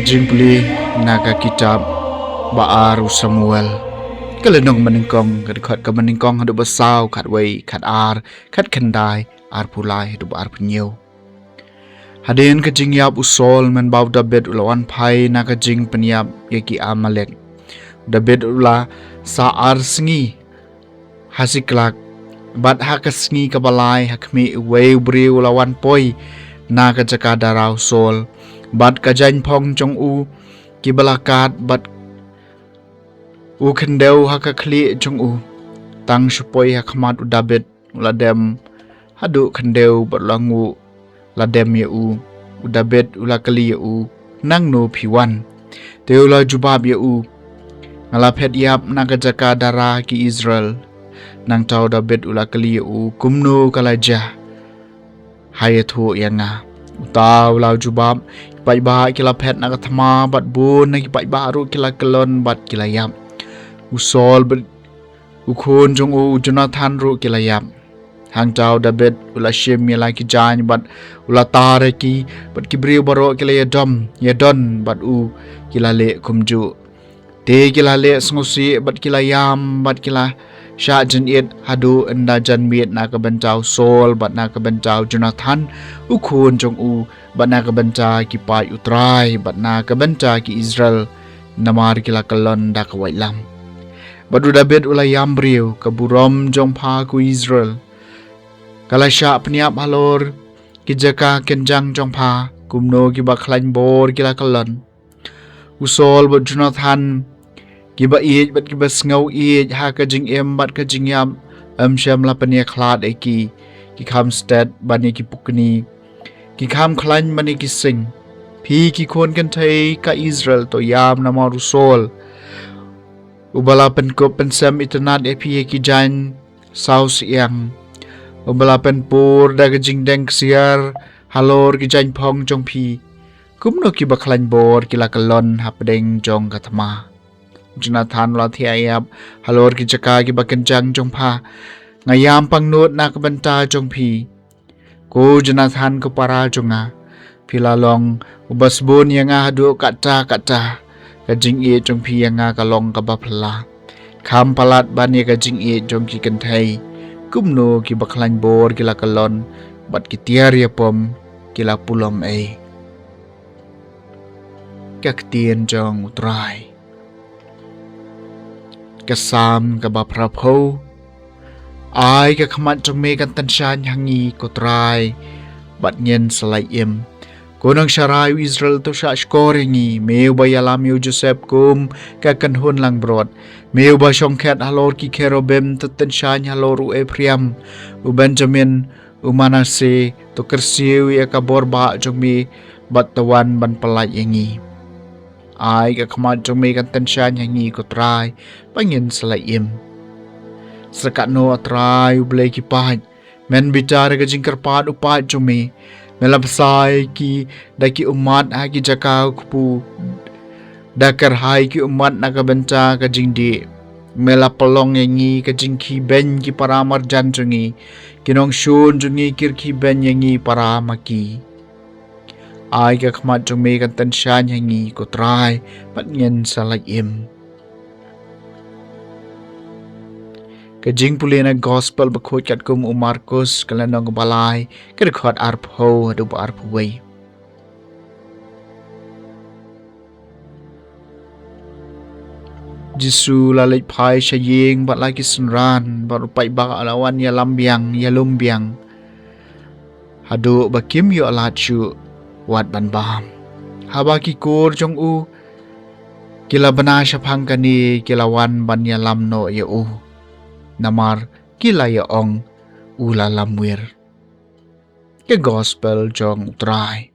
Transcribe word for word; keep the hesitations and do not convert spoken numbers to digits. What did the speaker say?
Jingpule na ka kitab ba ar u Samuel. Ka lynnong ba nyngkong, ka dkhot kaba nyngkong haduh ba saw, khatwei, khatar, khatkhyndai, arphew lai haduh ba arphew hynñiew. Hadien ka jingïap u Saul mynba u David u la wan phai na ka jingpynïap ïa ki Amalek, u David u la sah ar sngi ha Siklag, bad ha ka sngi kaba lai ha khmih, uwei u briew u la wan poi na ka jaka dara u Saul, bad ka jaiñphong jong u kiba la kad, bad u khyndew ha ka khlieh jong u. Tang shu poi ha khmat u David u la dem haduh khyndew bad u la nguh, la dem ïa u. U David u la kylli ïa u, "Nangno phi wan?" Te u la jubab ïa u, "Nga la phet ïap na ka jaka dara ki Israel." Nangta u David u la kylli ïa u, "Kumno ka la jia? Ha ïathuh ïa nga." Uta u la jubab, "Ki paidbah ki la phet na ka thma, bad bun na ki paidbah ruh ki la kyllon bad ki la ïap. U Saul bad u khun jong u, u Jonathan ruh ki la ïap." Hangta u David u la shim ïa la ki jaiñ bad u la tar ïa ki, bad ki briew baroh ki la ïadom ïadon bad u, ki la leh kumjuh. Te ki la leh sngewsih bad ki la ïam bad ki la shah jynit haduh ynda janmiet na ka bynta u Saul bad na ka bynta u Jonathan u khun jong u, bad na ka bynta ki paid u Trai bad na ka bynta ki Israel, namar ki la kyllon da ka waitlam. Bad u David u la ïam briew, ka burom jong pha ko Israel ka la shah pynïap halor ki jaka kynjang jong pha, kumno kiba khlaiñ bor ki la kyllon. U Saul bad Jonathan kiba ïeit bad kiba sngew ïeit ha ka jingim bad ka jingïap, ym shym la pynïakhlad ïa ki. Ki kham stet ban ïa ki pukni, ki kham khlaiñ ban ïa ki sing. Phi ki khun kynthei ka Israel, to ïam namar u Saul, uba la pynkup pynsem itynnad ïa phi ïa ki jaiñ saw syiang, uba la pynpur da ka jingdeng ksiar halor ki jaiñphong jong phi. Kumno kiba khlaiñ bor ki la kyllon hapdeng jong ka thma. Jonathan u la thiah ïap halor ki jaka kiba kynjang jong pha. Nga ïam pangnud na ka bynta jong phi, ko Jonathan ko para jong nga. Phi la long uba sbun ïa nga haduh katta katta. Ka jingïeit jong phi ïa nga ka long kaba phylla, kham palat ban ïa ka jingïeit jong ki kynthei. Kumno kiba khlaiñ bor ki la kyllon, bad ki tiar ïapom ki la pulom ei. Ka ktien jong u Trai. Ka Salm kaba phra phew. Ai ka khmat jong me kan tyngshaiñ ha ngi, ko Trai, bad ngin sa lait im. Ko Nongsharai u Israel, to shah shkor ïa ngi. Me uba ïalam ïa u Joseph kum ka kynhun langbrot, me uba shongkhet halor ki kherubim, to tyngshaiñ halor u Ephraim, u Benjamin, u Manasseh, to kyrsiew ïa ka bor bah jong me, bad to wan ban pyllait ïa ngi. Ai ka khmat jong me kan tyngshaiñ ha ngi, ko Trai, ba ngin sa lait im. Sa katno, a Trai u Blei ki paid, men bitar ka jingkyrpad u paid jong me. Me la bsa ïa ki da ki ummat ha ki jaka kpu, da kyrhai ki ummat na ka bynta ka jingdih. Me la pynlong ïa ngi ka jingkhih beiñ ki para marjan jong ngi. Ki nongshun jong ngi ki rkhie beiñ ïa ngi para ma ki. Ai ka khmat jong me kan tyngshaiñ ha ngi, ko Trai, bad ngin sa lait im. Ka jingpule na Gospel bakhuid katkum u Markus, ka lynnong kaba lai, ka dkhot arphew haduh ba arphew wei. Jisu la leit phai sha ïing bad la ki synran, bad u paidbah la wan ïalam biang, ïalum biang, haduh ba kim ïoh lad shuh wat ban bam. Haba ki kur jong u ki la bna shaphang kane, ki la wan ban ïalam noh ïa u, namar ki la ïa ong, u la lamwir. Ka Gospel jong u Trai.